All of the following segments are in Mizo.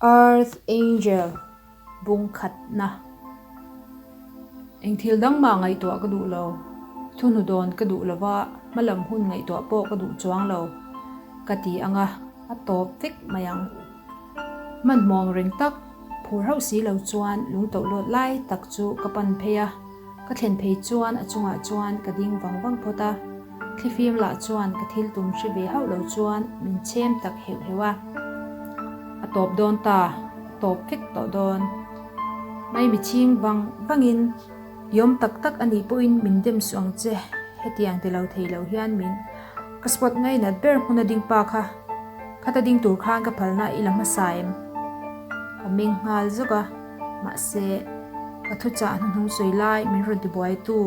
Earth Angel bung khatna. Eng thil dang mah ngaihtuah ka duh lo. Thuhnu dawn ka duh lova, hmalam hun ngaihtuah pawh ka duh chuang lo. Ka ti ang a, a tawp vek mai ang. Hmanhmawng reng tak, phur hauh si lo chuan lungtoh lawt lai tak chu ka pan phei a. Ka thlen phei chuan a chungah chuan ka ding vang vang phawt a, thlifim lah chuan ka thil tum hre ve hauh lo chuan min chhem tak heuh heuh a. A tawp dawn ta, a tawp vek tawh dawn. Mai mi chhing vang vangin i awm tak tak a nih pawhin min dem suh ang che, hetiang ti lo thei lo hian min ka spot ngainat ber hmuna ding pa kha, khata ding tur khan ka phalna i la hmasa em? Ka meng nghal zawk a. Mahse, ka thuchah hnuhnung sawi lai min rawn tibuaitu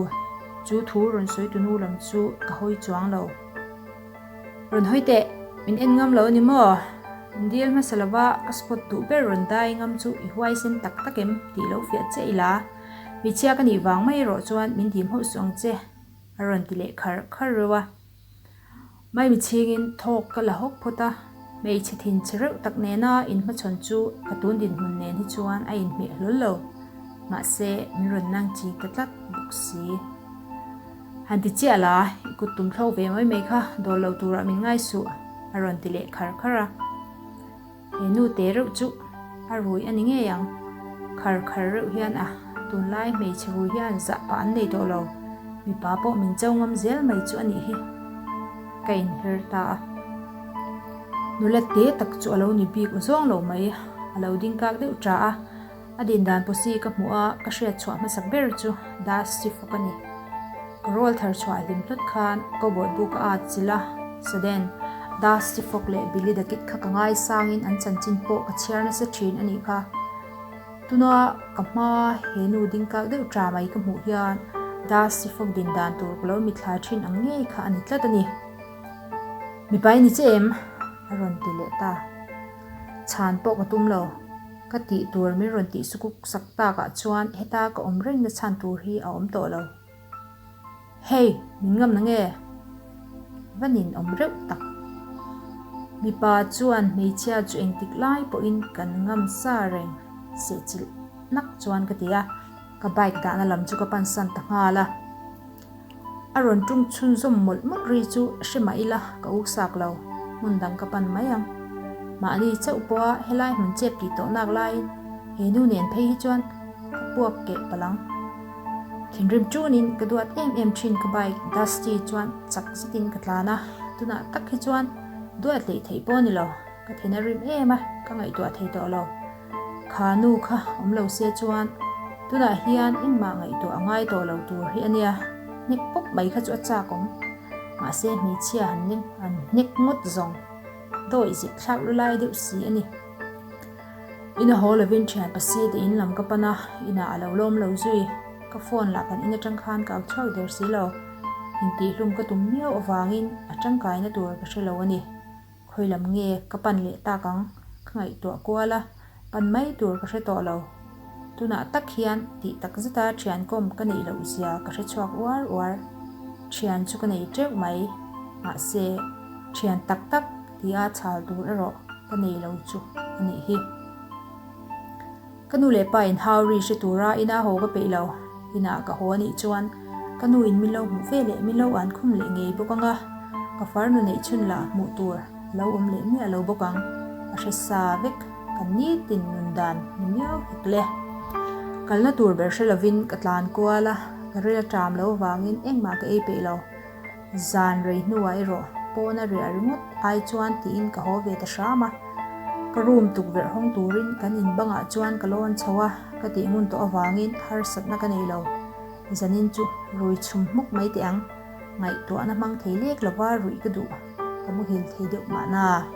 chu thu rawn sawi tu nu lam chu ka hawi chuang lo. Rawn hawi teh, min en ngam lo a ni maw? Min dil hmasa lova ka spot duh ber rawn dai ngam chu i huaisen tak tak em tih lo fiah che ila, hmeichhia ka nih vang mai erawh chuan min dim hauh suh ang che, a rawn ti leh khar khar reuh a. Maimi chhingin thawk ka la hawk phawt a, hmeichhe thin che reuh tak nena inhmachhawn chu ka tun dinhmun nen hi chuan a inhmeh hlawl lo. Mahse, min rawn nang chi ta tlat bawk si. Han ti chiah la, i kut tum thlawk ve mai mai kha dawl lo turah min ngai suh, a rawn ti leh khar khar a. He nu te reuh chu a rui a ni ngei ang. Khar khar reuh hian a, tunlai hmeichhe rui hian zah pah an nei tawh lo. Mipa pawh min cho ngam zel mai chu a nih hi. Ka inher ta a. Nula te tak chu a lo ni bik aw zawng lo mai. A lo ding kak deuh ta a. A din dan pawsi ka hmuh a, ka hriat chhuah hmasak ber chu Dusty Fok a ni. Ka rawl thar chhuah hlim hlawt khan cowboy bu ka at chilh a, Sudden, Dusty Fok leh Billy the Kid kha ka ngaisangin an chanchin pawh ka chhiar nasa thin a nih kha. Tuna ka hma he nu ding kak deuh ta mai ka hmuh hian Dusty Fok din dan tur ka lo mitthla thin ang ngei kha a ni tlat a ni. Mipa i ni che em? a rawn ti leh ta. Chhan pawh ka tum lo. Ka tih tur min rawn tih sukuk sak takah chuan heta ka awm reng na chhan tur hi a awm tawh lo. Hey, min ngam na nge? Va nin awm reuh tak. Mipa chuan hmeichhia chu engtik lai pawhin kan ngam sa reng sehchilh nak chuan ka ti a, ka bike dahna lam chu ka pansan ta nghal a. A rawn ṭung chhunzawm mawlh mawlh ri chu hre mah ila ka uk sak lo, hmun dang ka pan mai ang. Mahni chauh pawha helai hmun chep tih tawh nak laiin he nu nen phei hi chuan ka puak keh palh ang. Thinrim ṭunin ka duat em em ṭhin ka bike Dusty chuan chak zetin ka tlan a, tunah tak hi chuan duat leh theih pawh a ni lo, ka then a rim em a, ka ngaihtuah thei tawh lo. Kha nu kha awm lo se chuan tunah hian engmah ngaihtuah a ngai tawh lo tur hi a nia, hnek pawp mai kha chu a chak awm. Mahse hmeichhia han ning han hnek ngawt zawng dawih zip thlak lu lai deuh si a ni. Ina haw lovin thian pasi te in lam ka pan a, inah a lo lawm lo zui. Ka phone lah kan in atang khan ka au chhuak der si lo. Intihhlum ka tum miau avangin a tangkaina tur ka hre lo a ni. Khawi lam nge ka pan leh tak ang? Ka ngaihtuah kual a, pan mai tur ka hre tawh lo. Tunah tak hian tih tak zeta thian kawm ka neih loh zia ka hre chhuak uar uar. Thian chu ka nei teuh mai, mahse thian tak tak tia chhal tur erawh ka nei lo chu a nih hi. Ka nu leh pa in hau ri hre tura ina haw ka peih lo. Inah ka haw anih chuan ka nu in min lo hmuh ve leh min lo an khum leh ngei bawk ang a, ka farnu neih chhun lah hmuh tur lo awm leh miah lo bawk ang. Ka hre sa vek, kan nitin nun dan ni miau hek le. Kalna tur ber hre lovin ka tlan kual a, ka ril a ṭam lo vangin engmah ka ei peih lo. Zan rei hnuah erawh pawn a riah ringawt ai chuan tiin ka haw ve ta hram a. Ka room tukverh hawng turin kan in bangah chuan ka lawn chho a, ka tih ngun tawh avangin harsatna ka nei lo. Zanin chu rui chhum hmuk mai teh ang, ngaihtuahna hmang thei lek lova ruih ka duh, ka muhil thei deuh mahna.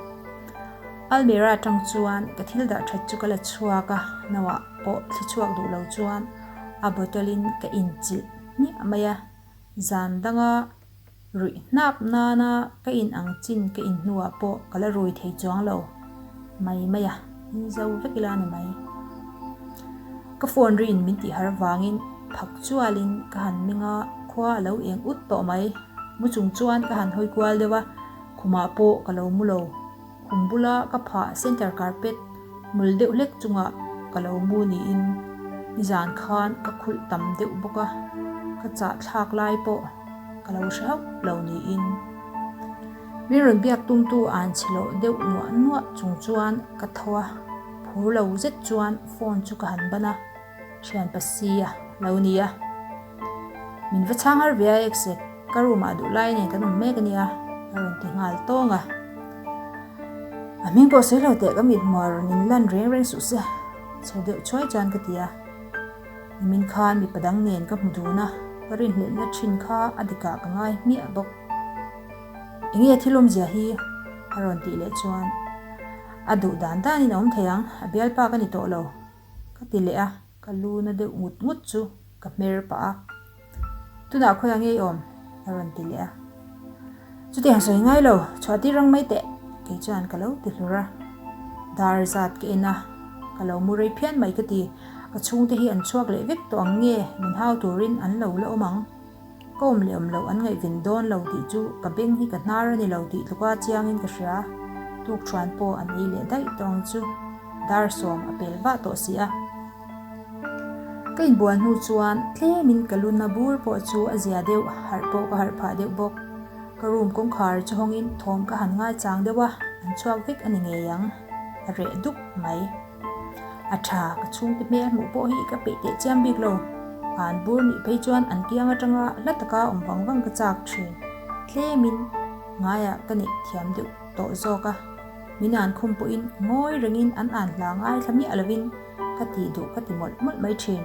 Almirah atang chuan ka thil dah that chu ka la chhuak a, nauah pawh thli chhuak duh lo chuan a bottle in ka inchilh hmiah mai a. Zan danga ruih hnap nana ka in ang chin ka in hnuah pawh ka la rui thei chuang lo mai mai a, in zo vek ila ni mai. Ka phone ri in min tih har avangin phak chualin ka han meng a, khua a lo eng ut tawh mai. Mu chung chuan ka han hawi kual deuh a, khumah pawh ka lo mu lo. Khum bula ka phah center carpet. Hmul deuh hlek chungah ka lo mu niin nizan khan ka khulh tam deuh bawk a, ka chah thlak lai pawh ka lo hre hauh lo niin. Min rawn biak tumtu an chhe loh deuh nuah nuah chung chuan ka tho a, phur lo zet chuan phone chu ka han ban a, thianpa si a lo ni a. Min va chhang har ve a Eksek, ka room ah duh lai nen kan awm mek a nia a rawn ti nghal tawng a. A hming pawh sawi lo teh ka mit hmuh a rawn in lan reng reng suh se, chho deuh chhuai chuan ka ti a. Nimin khan mipa dang nen ka hmu dun a, ka rinhlelhna thin kha a dikah ka ngai hmiah bawk. Enge thil awmzia hi? a rawn tih leh chuan a duh dan danin a awm thei ang, a bialpa ka ni tawh lo ka ti leh a, ka lu na deuh ngut ngut chu ka hmer pah a. Tunah khawiah nge i awm? a rawn ti leh a. Chutiang sawi ngai lo, chhuah tir rang mai teh, kei chuan ka lo ti hlur a. Dar zat ka en a, ka lo mu rei phian mai ka ti, ka chhungte hi an chhuak leh vek tawh ang nge min hau turin an lo la awm ang. Ka awm leh awm loh an ngaihven dawn lo tih chu ka beng hi ka hnar a ni lo tih tluka chiangin ka hria. Tukṭhuan pawh an ei leh daih tawh ang chu, dar sawm a pel vah tawh si a. Ka inbual hnu chuan tlemin ka luna bur pawh chu a zia deuh, harh pawh ka harh phah deuh bawk. Ka room kawngkhar chu hawngin thawm ka han ngaichang deuh a, an chhuak vek a ni ngei ang, a reh dup mai. A tha, ka chhungte hmel hmuh pawh hi ka peih teh chiam bik lo. An bur nih phei chuan an kiang atanga hla taka awm vang vang ka chak thin. Tlemin ngaiah ka neih thiam deuh tawh zawk a, min an khum pawhin ngawi rengin an an hla ngaithla miah lovin ka tih duh ka ti mawlh mawlh mai thin.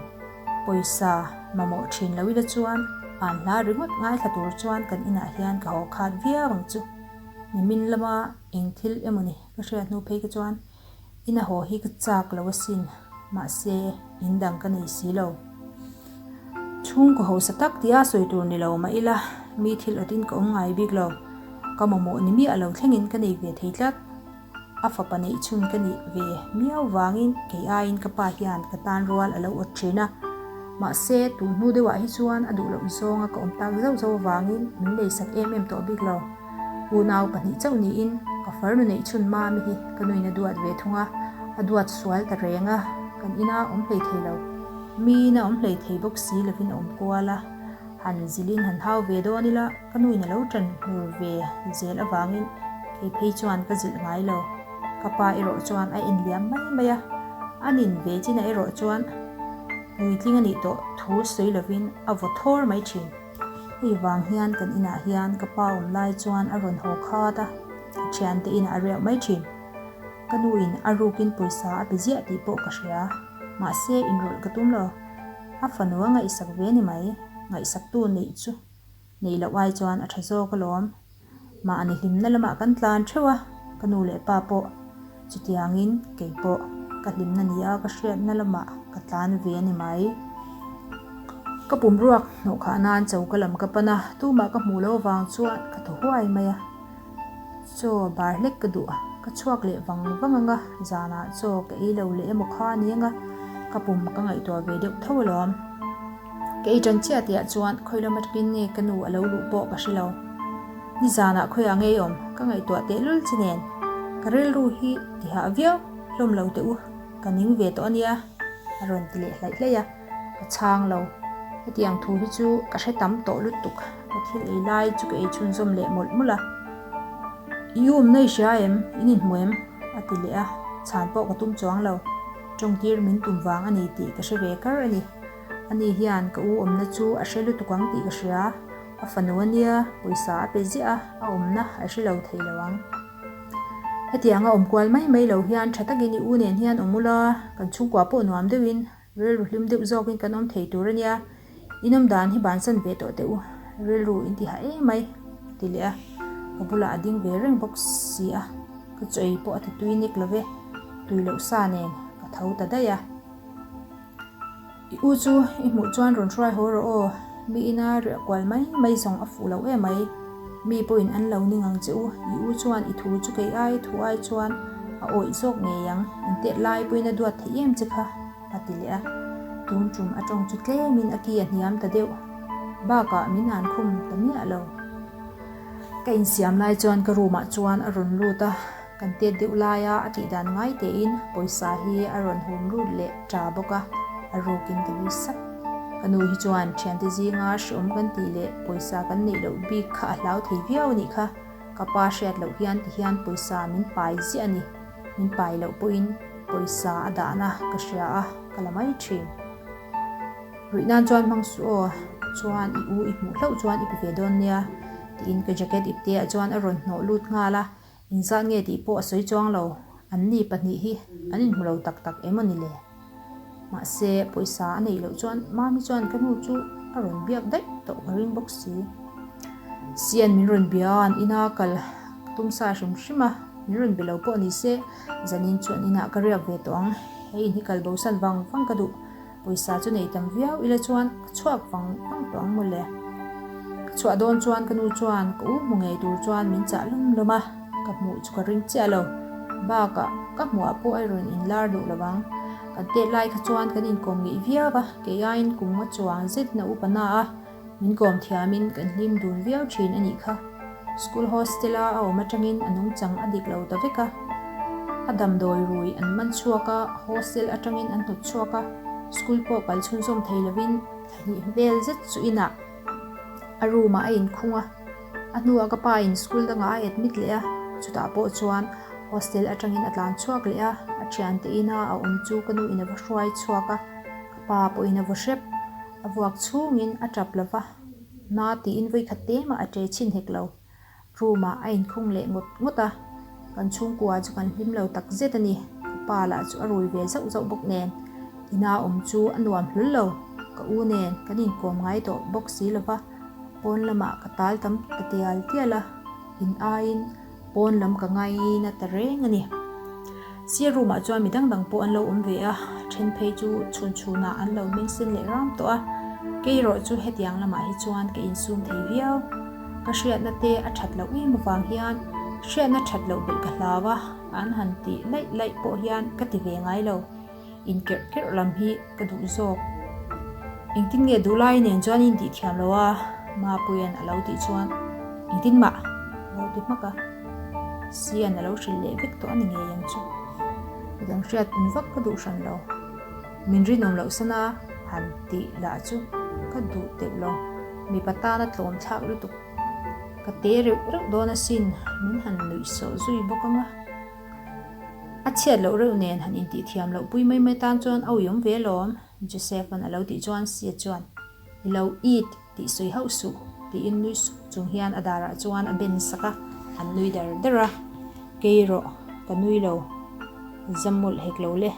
Pawisa mamawh thin lo ila chuan an hla ringawt ngaithla tur chuan kan inah hian ka haw khat viau ang chu. Nimin lama eng thil emawni ka hriat hnu phei kha chuan Ina haw hi ka chak lo asin, mahse in dang ka nei si lo. Chhungkaw hausa tak tia sawi tur ni lo mah ila, mi thil awtin ka awm ngai bik lo. Ka mamawh ni miah lo thlengin ka nei ve thei tlat. A fapa neih chhun ka nih ve miau vangin kei aiin ka pa hian ka tan rual a lo awt thin a. Mahse tun hnu deuhah hi chuan a duh loh zawnga ka awm tak zauh zauh avangin min leisak em em tawh bik lo. Unau pahnih chauh niin ka farnu neih chhun Mami hi ka nuin a duat ve thung a, a duat sual ta reng a, kan ina awm hlei thei lo. Miin a awm hlei thei bawk si lovin a awm kual a, han zilhin han hau ve dawn ila ka nuin a lo ṭan hlur ve zel avangin kei phei chuan ka zilh ngai lo. Ka pa erawh chuan a enliam mai mai a, a nin ve chinah erawh chuan puitling a nih tawh thu sawi lovin a vaw thawr mai ṭhin. Hei vang hian kan inah hian ka pa awm lai chuan a rawn haw khat a, a thiante inah a riah mai thin. Ka nuin a rukin pawisa a pe ziah tih pawh ka hria, mahse inrawlh ka tum lo. A fanu a ngaihsak ve ni mai, ngaihsaktu neih chu neih loh ai chuan a tha zawk alawm. Mahni hlimna lamah kan tlan theuh a, ka nu leh pa pawh chutiangin kei pawh ka hlimna ni a ka hriatna lamah ka tlan ve a ni mai. Ka pum ruak hnawh khah nan choka lam ka pan a, tumah ka hmuh loh avang chuan ka thaw huai mai a. Chaw bar hlek ka duh a, ka chhuak leh vang vang ang a, zanah chaw ka ei lo leh emaw kha a ni ang a, ka pum ka ngaihtuah ve deuh tho alawm. Ka ei tan chiah tihah chuan khawi lam atangin nge ka nu a lo luh pawh ka hre lo. Nizanah khawiah ngei awm ka ngaihtuah tehlul che nen ka rilru hi tihah viau hlawm lo teh u, ka ning ve tawh a nia a rawn ti leh hlaih hlaih a, ka chhang lo. Hetiang thu hi chu ka hre tam tawh lutuk, ka thil ei lai chu ka ei chhunzawm leh mawlh mawlh a. I umna i hria em? In inhmu em? a ti leh a, chhan pawh ka tum chuang lo. Tawngtir min tum vang a ni tih ka hre ve kar a ni. Ani hian ka u awmna chu a hre lutuk ang tih ka hria. A fanu a nia, pawisa a pe ziah a, a awmna a hre lo thei lo ang. Hetianga awm kual mai mai lo hian tha takin i u nen hian awm ula, kan chhungkua pawh nuam deuhin, rilru hlim deuh zawkin kan awm thei tur a nia. In awm dan hi bansan ve tawh teh u, rilru in ti hah em mai, a ti leh a. Ka bulah a ding ve reng bawk si a, ka chaw ei pawh a ti tui nek lo ve, tui loh sa nen ka tho ta daih a. I u chu i hmuh chuan rawn hruai haw rawh aw, mi ina riah kual mai mai zawng a fuh lo em mai. Mi pawhin an lo ning ang che u, i u chuan i thu chu kei ai thu ai chuan a awih zawk ngei ang, intet lai pawhin a duat theih em che kha, a ti leh a. Tun tum a tawng chu tlemin a ki a hniam ta deuh, bakah min an khum ta miah lo. Ka insiam lai chuan ka room ah chuan a rawn lut a. Kan tet deuh laia a tih dan ngai tein pawisa hi a rawn hum lut leh ta bawk a, a rukin ka nui sak. Ka nu hi chuan thiante zinga hreawm kan tih leh pawisa kan neih loh bik kha a hlau thei viau a nih kha. Ka pa hriat loh hian tihian pawisa min pai ziah a ni. Min pai loh pawhin pawisa a dahna ka hria a, ka la mai thin. Ruih nan chuan hmang suh aw, chuan i u i hmuh hlauh chuan i pe ve dawn nia, tiin ka jacket ipte ah chuan a rawn hnawh lut nghal a, engzat nge tih pawh a sawi chuang lo, an ni pahnih hi an inhmu lo tak tak em aw ni le? Mahse, pawisa a neih loh chuan Mami chuan ka nu chu a rawn biak daih tawh ka ring bawk si. Sian min rawn bia a, an ina kal ka tum sa hrim hrim a, min rawn be lo pawh ni se, zanin chu an inah ka riak ve tawh ang, hei in hi kal bosan vang vang ka duh. Pawisa chu nei tam viau ila chuan ka chhuak vang vang tawh ang mawle. Ka chhuah dawn chuan ka nu chuan ka u hmu ngei tur chuan min chah lawm lawm a, ka hmuh chu ka ring chiah lo. Bakah ka hmuhah pawh a rawn inlar duh lo vang. Kan tet lai kha chuan kan inkawm ngeih viau a, kei aiin kum nga chuang zet in a upa na a, Min kawm thiamin kan hlim dun viau thin a nih kha. School hostel a a awm atangin a nungchang a dik lo ta vek a. A damdawi rui an man chhuak a, hostel atangin an hnawt chhuak a, school pawh kal chhunzawm thei lovin thla hnih vel zet chu inah a room ah a inkhung a. A hnuah ka pa in school dangah a admit leh a, chutah pawh chuan hostel atangin a tlan chhuak leh a, a thiante ina a awm chu ka nu in a va hruai chhuak a, ka pa pawhin a va hrep. A vuak chhungin a tap lo va, na tiin vawikhat te mah a ṭe chhin hek lo. Room ah a inkhung leh ngawt ngawt a, kan chhungkua chu kan hlim lo tak zet a ni. Ka pa lah chu a rui ve zauh zauh bawk nen, ina awm chu a nuam hlul lo. Ka u nen kan inkawm ngai tawh bawk si lo va, pawn lamah ka tal tam ta tial tial a, in aiin Pawn lam ka ngaina ta reng a ni. Sir room ah chuan mi dang dang pawh an lo awm ve a, then phei chu chhun chhunah an lo meng sen leh ram tawh a. Kei erawh chu hetiang lamah hi chuan ka insum thei viau. Ka hriatna te a that loh em avang hian hriatna that loh belh ka hlau a, an han tih laih laih pawh hian ka ti ve ngai lo. In kerh kerh lam hi ka duh zawk. Engtin nge duhlai nen chuan in tih thiam lo a? Mapuia'n a lo tih chuan engtin mah a lo ti hmak a. Sian a lo hrilh leh vek tawh a ni ngei ang chu. Midang hriat pun vak ka duh hran lo. Min rinawm loh sana han tih lah chu ka duh teuh lo. Mipa tana tlawm thlak lutuk. Ka te reuh reuh dawn asin min han nuih sawh zui bawk ang a. A chhiat loh reuh nen han intih thiam loh pui mai mai tan chuan a uiawm ve alawm, Joseph-a'n a lo tih chuan Sia chuan, I lo it tih sawi hauh suh, tiin nui suk chung hian a darah chuan a ben sak a, an nui der der a. Kei rawh, ka nui lo, zam mawlh hek lo le.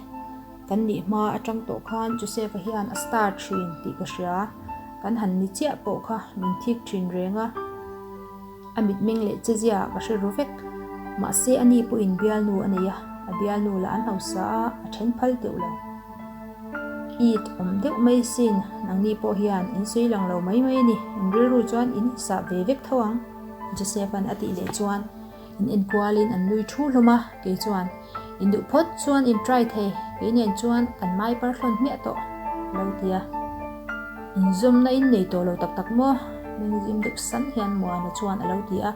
Kan nih hma atang tawh khan Joseph-a hian a star thin tih ka hria, kan han ni chiah pawh kha min thik thin reng a. A mitmeng leh che zia ka hre ru vek. Mahse a ni pawhin bialnu a nei a, a bialnu lah an hausa a, a then phal teuh lo. It awm deuh mai sin, nangni pawh hian in sawi lang lo mai mai a ni, in rilru chuan in hisap ve vek tho ang, Joseph-a'n a tih leh chuan in enkualin an nui thu hlawm a, kei chuan in duh phawt chuan in try thei, kei nen chuan kan mai par hlawn hmiah tawh, a lo ti a. Inzawmna in nei tawh lo tak tak maw? Mengzim deuh san hian Muana chuan a lo ti a,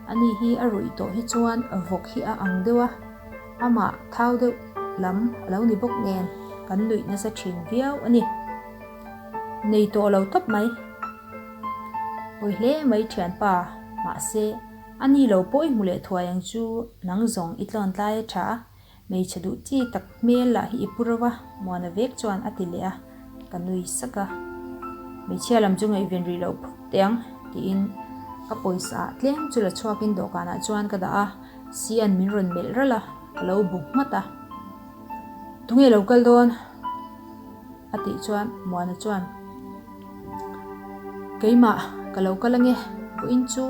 ani hi a ruih tawh hi chuan vawk hi a ang deuh a, amah thau deuh lam a lo ni bawk nen kan nuih nasa thin viau a ni. Nei tawh lo tawp mai. Pawi hle mai thianpa, mahse ani lo pawh i hmu leh thuai ang chu nang zawng i tlawn tlai a tha a, Hmeichhe duh chi tak hmel lah hi i pu reuh a, Muana vek chuan a ti leh a, ka nui sak a. Hmeichhia lam chu ngaihven rih loh phawt teh ang, tiin ka pawisa ah tlem chu la chhuakin dawhkanah chuan ka dah a, Sian min rawn melh ralh a, ka lo bu nghat a. Tunge lo kal dawn? a tih chuan Muana chuan, Keimah ka lo kal ange, vawiin chu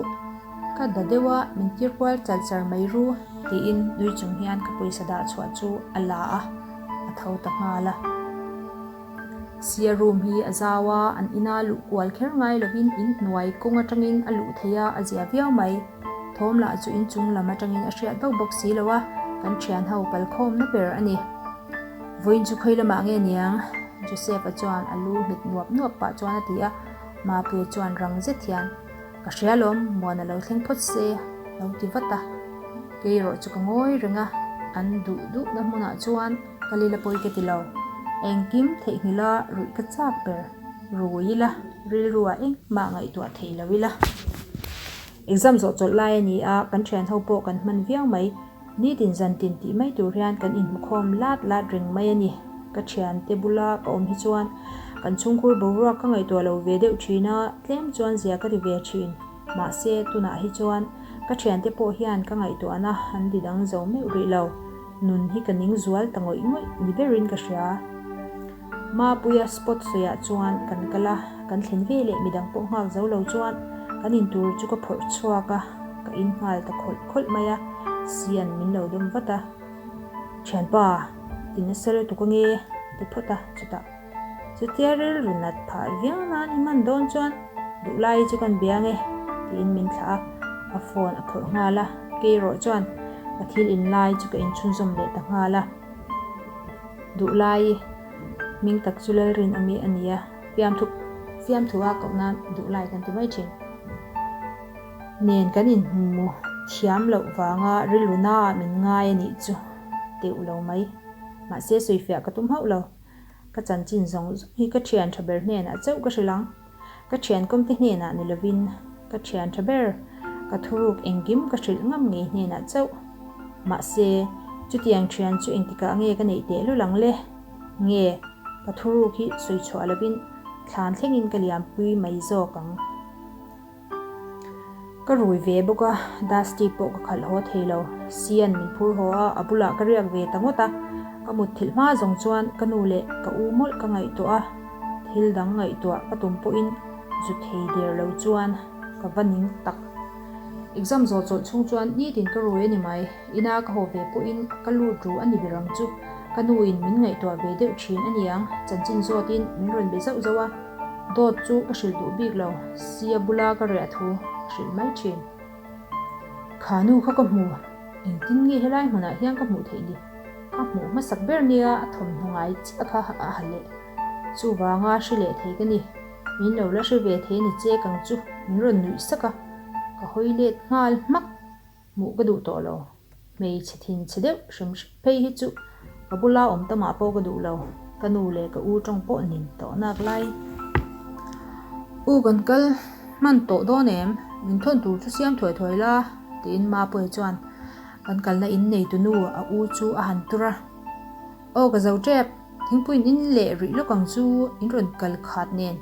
ka da deuh a, min tir kual char char mai ru, tiin nui chung hian ka pawisa dah chhuah chu a la a, a tho ta nghal a. Sia room hi a zau a, an ina luh kual kher ngai lovin in hnuai kawng atangin a luh theih a, a zia viau mai. Thawm lah chu inchung lam atangin a hriat bawk bawk si lo a, kan thian ho kalkhawmna ber a ni. Vawiin chu khawi lamah nge niang? Joseph-a chuan a lu nghet nuap nuap pah chuan a ti a, Mapuia chuan rang zet hian, Ka hria lawm, Muana lo thleng phawt se, lo ti vat a. Kei erawh chu ka ngawi reng a, an duh duhna hmunah chuan ka lila pawi ka ti lo. Engkim theihnghilh a ruih ka chak ber, rui ila, rilru ah engmah ngaihtuah thei lo ila. Exam zawh chawlh lai a ni a, kan thian ho pawh kan hman viau mai. Nitin zantin tih mai tur hian kan inhmukhawm lat lat reng mai a ni. Ka thiante bula ka awm hi chuan kan chhungkhur boruak ka ngaihtuah lo ve deuh thin a, tlem chuan zia ka ti ve thin. Mahse, tunah hi chuan ka thiante pawh hian ka ngaihtuahna an ti dang zo meuh rih lo. Nun hi ka ning zual ta ngawih ngawih ni berin ka hria. Mapuia spot sawiah chuan kan kal a, kan thlen ve leh midang pawh nghak zo lo chuan kan in tur chu ka phawrh chhuak a, ka in nghal ta khawlh khawlh mai a, Sian min lo dawm vat a. Thianpa, ti nasa lutuk ange ti phawt a, chutah chutia rilru nat phah viau nan i hman dawn chuan duhlai chu kan bia ange tiin min thlah a, a phone a phawrh nghal a, kei erawh chuan ka thil in lai chu ka inchhunzawm leh ta nghal a. Duhlai hming tak chu Lalrinawmi a ni a, fiamthu fiamthu a koh nan Duhlai kan ti mai thin. Nen kan inhmu thiam loh vanga rilru naah min ngai a nih chu teuh lo mai. Mahse sawifiah ka tum hauh lo. Ka chanchin zawng zawng hi ka thian tha ber hnenah chauh ka hrilh ang. Ka thian kawmte hnenah ni lovin ka thian tha ber, ka thuruk engkim ka hrilh ngam ngei hnenah chauh. Mahse, chutiang thian chu engtikah nge ka neih teh lul ang le? Nge, ka thuruk hi sawi chhuah lovin thlan thlengin ka liampui mai zawk ang. Ka rui ve bawk a, Dusty pawh ka khalh haw thei lo. Sian min phur haw a, a bulah ka riak ve ta ngawt a. Ka mutthilh hma zawng chuan ka nu leh ka u mawlh ka ngaihtuah a, thil dang ngaihtuah ka tum pawhin zu thei der lo chuan ka va ning tak. Exam zawh chawlh chhung chuan nitin ka rui a ni mai. Ina ka haw ve pawhin ka lut ru a ni ber ang chu. Ka nuin min ngaihtuah ve deuh thin a niang, chanchin zawtin min rawn be zauh zauh a. Dawt chu ka hrilh duh bik lo, sia bula ka riah thu ka hrilh mai thin. Kha nu kha ka hmu, engtin nge helai hmunah hian ka hmuh theih ni? Ka hmuh hmasak ber nia a thawmhnaw ngai chiah kha a ha leh. Chuvanga hre leh thei ka ni, min lo la hre ve thei ni che kang chu min rawn nuih sak a, ka hawi let nghal hmak. Hmuh ka duh tawh lo. Hmeichhe thin chhe deuh hrim hrim phei hi chu ka bula awm tamah pawh ka duh lo. Ka nu leh ka u tawng pawh nin tawh nak lai. U kan kal hman tawh dawn em? Min thawn tur chu siam thuai thuai la tiin Mapuia chuan kan kalna in neitu nu a u chu a han tur a. Aw ka zo tep, thingpuiin in leh rih lawk ang chu in rawn kal khat nen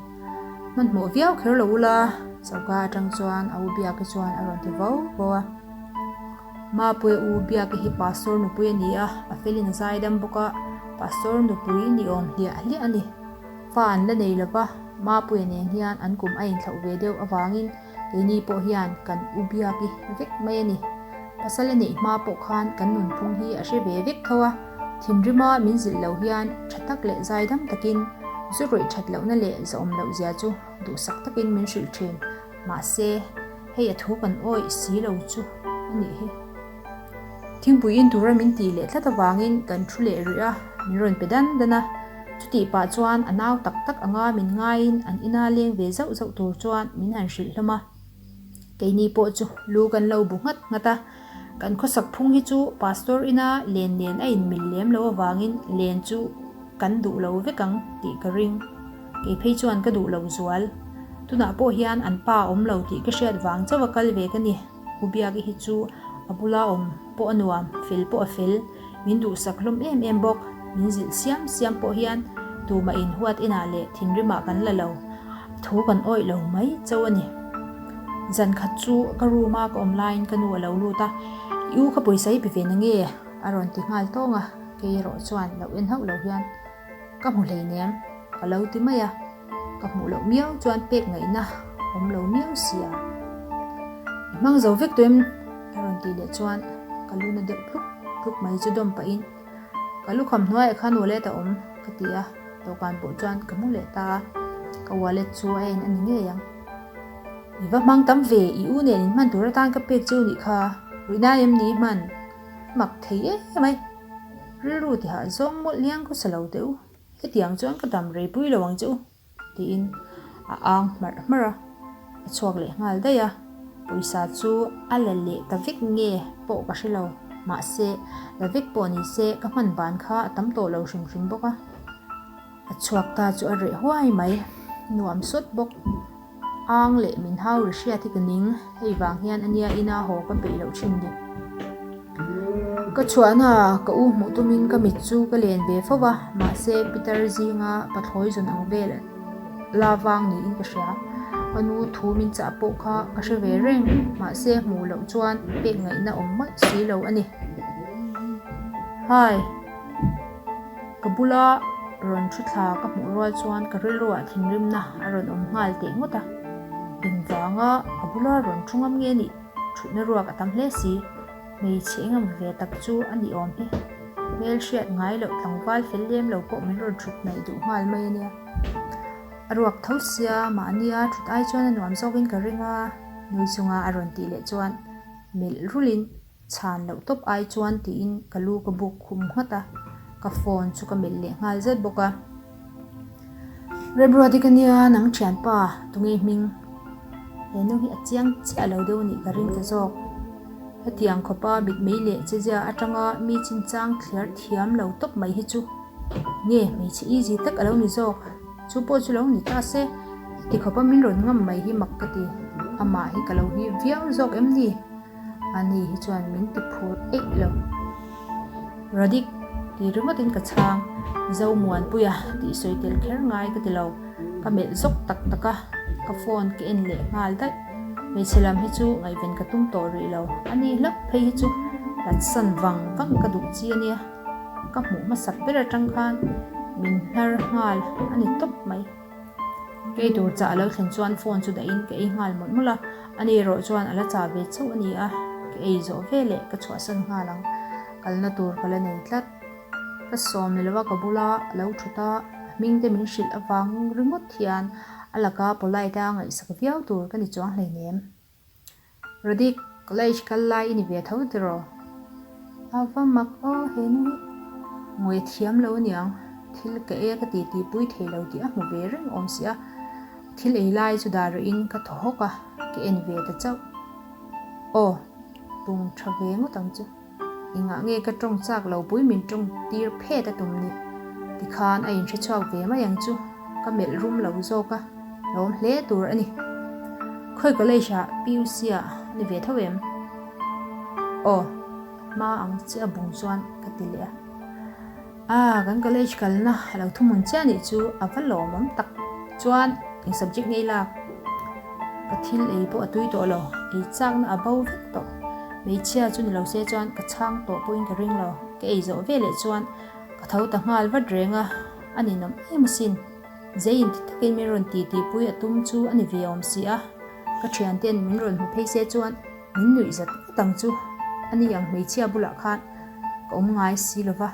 hmanhmawh viau kher lo ula choka atang chuan a u Biaki chuan a rawn ti vo vo a. Mapuia u Biaki hi Pastor nupui a ni a, a felin a zaidam bawk a, Pastor nupui ni awm hliah hliah a ni. Fa an la nei lo va, Mapuia nen hian an kum a inthlauh ve deuh avangin Keini pawh hian kan u biak i vek mai a ni. Pasal a neih hma pawh khan kan nunphung hi a hre ve vek tho a, thinrima min zilh lo hian tha tak leh zaidam takin zu rawih that lohna leh zawm loh zia chu duhsak takin min hrilh thin. Mahse, hei a thu kan awih si lo chu a nih hi. Thingpui in tura min tih leh tlat avangin kan thu leh rih a, min rawn pe dan dan a. Chutih pah chuan a nau tak tak anga min ngaiin an ina leng ve zauh zauh tur chuan min han hrilh hlawm a. Keini pawh chu lu kan lo bu nghat nghat a, kan khawsak phung hi chu Pastor ina len nen a inmil lem lo avangin len chu kan duh lo vek ang tih ka ring. Kei phei chuan ka duh lo zual. Tunah pawh hian an pa a awm lo tih ka hriat vang chauh a kal ve ka ni. U Biaki hi chu a bula awm pawh a nuam, fel pawh a fel, min duhsak hlawm em em bawk. Min zilh siam siam pawh hian tumah inhuat inah leh thinrimah kan la lo, thu kan awih lo mai chauh a ni. Zan khat chu ka room a ka awm laiin ka nu a lo lut a, I u kha pawisa i pe ve na nge? a rawn ti nghal tawng a, kei erawh chuan lo en hauh lo hian ka hmu hleinem ka lo ti mai a. Ka hmuh loh miau chuan pek ngaihna awm lo miau sia. I hmang zo vek tawh em? A rawn tih leh chuan ka lu na deuh tluk tluk mai chu dawm pahin ka lukham hnuaiah khan wallet a awm ka ti a, dawhkan pawh chuan ka hmu leh ta a, ka wallet chu a en a ni ngei ang. I va hmang tam ve, i u nen in hman tur atan ka pek cheu nih kha, ruih nai em ni i hman? Mak thei em mai, rilru tihah zawng mawlh liang khawsa lo teh u. Hetiang chuan ka dam rei pui lo ang che u, tiin a ang hmarh hmarh a, a chhuak leh nghal daih a. Pawisa chu a la leh ta vek nge pawh ka hre lo. Mahse, la vek pawh ni se ka hman ban kha a tam tawh lo hrim hrim bawk a. A chhuak ta chu a reh huai mai. Nuam sawt bawk. Ang leh min hau ri hriat hi ka ning. Hei vang hian a nia ina haw ka peih loh thin ni. Ka chhuahna ka u hmuh tumin ka mit chu ka len ve fo va, mahse Peter zinga pathlawi zawn ang vel la vang niin ka hria. Ka nu thu min chah pawh kha ka hre ve reng, mahse hmuh loh chuan pek ngaihna awm mawlh si lo a ni. Hi! Ka bula rawn thu thla ka hmuh rual chuan ka rilruah thinrimna a rawn awm nghal teh ngawt a. Engvanga ka bula rawn thu ngam nge nih thutna ruak a tam hle si. Hmeichhe engemaw ve tak chu a ni awm hi. Hmel hriat ngai loh tlangval fel lem lo pawh min rawn thut hnaih duh nghal mai a nia. A ruak tho sia, mahnia thut ai chuan a nuam zawkin ka ring a, nui chunga a rawn tih leh chuan melh rulin chhan loh tawp ai chuan tiin ka lu ka buk khum nghat a, ka phone chu ka melh leh nghal zet bawk a. Rebruati ka nia nang thianpa tunge hming? He nu hi a chiang chiah lo deuh a nih ka ring ta zawk. Hetiang khawpa mitmei leh chezia atanga mi chinchang thliar thiam lo tawp mai hi chu nge hmeichhe easy tak a lo ni zawk. Chu pawh chu lo ni ta se, heti khawpa min rawn ngam mai hi mak ka ti. Amah hi ka lo hip viau zawk em ni? Ani hi chuan min ti phur eih lo. Radik ti ringawtin ka chhang, Zomuanpuia tih sawi tel kher ngai ka ti lo. Ka melh zawk tak tak a, ka phone ka en leh nghal daih. Hmeichhe lam hi chu ngaihven ka tum tawh rih lo. Ani hlauh phei hi chu hlatsan vang vang ka duh chi a nia. Ka hmuh hmasak ber atang khan min hnar nghal a ni tawp mai. Kei tur chah a lo thlen chuan phone chu dahin ka ei nghal mawlh mawlh a, ani erawh chuan a la chah ve chauh a ni a, ka ei zawh veleh ka chhuahsan nghal ang. Kalna tur ka la nei tlat. Ka sawm ni lova ka bula a lo thut a, a hming te min hrilh avang ringawt hian a laka polite a ngaihsak viau tur ka ni chuang hleinem. Radik, college kal lai i ni ve tho tiraw? A va mak aw he nu hi. Ngawi thiam lo aniang, thil ka e ka ti tih pui thei lo tih a hmu ve reng awm si a. Thil ei lai chu dah rawhin ka thaw hawk a, ka en ve ta chauh. Aw, bung tha ve ngawt ang chu. Engah nge ka tawng chak lo pui min tawng tir phet a tum ni? Tikhan a inhre chhuak ve mai ang chu, ka melh rum lo zawk a, lawm hle tur a ni. Khawi college ah PUC ah a ni ve tho em? Aw, hma ang che a bung chuan ka ti leh a. Ah, kan college kalna a lo thuhmun chiah nih chu a va lawmawm tak. Chuan eng subject nge i lak? Ka thil ei pawh a tui tawh lo, ei chakna a bo vek tawh. Hmeichhia chu ni lo se chuan ka chhang tawh pawhin ka ring lo. Ka ei zawh veleh chuan ka tho ta nghal vat reng a, a ninawm em asin. Zei inti takin min rawn ti tihpui a tum chu a ni ve awm si a, ka thianten min rawn hmu phei se chuan min nuih zat ngawt ang chu. Ani ang hmeichhia bulah khan ka awm ngai si lo va.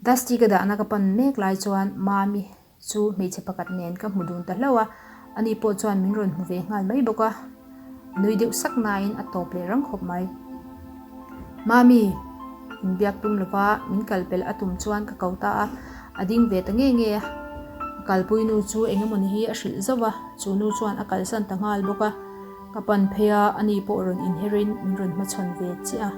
Dusty ka dahna ka pan mek lai chuan Mami chu hmeichhe pakhat nen ka hmu dun ta hlauh a, ani pawh chuan min rawn hmu ve nghal mai bawk a, nui deuh sak nain a tawp leh rang khawp mai. Mami, inbiak tum lova min kal pelh a tum chuan ka ko ta a, a ding ve ta nge nge a. A kalpui nu chu eng emawni hi a hrilh zauh a, chu nu chuan a kalsan ta nghal bawk a, ka pan phei a, ani pawh rawn inherin min rawn hmachhawn ve chiah a.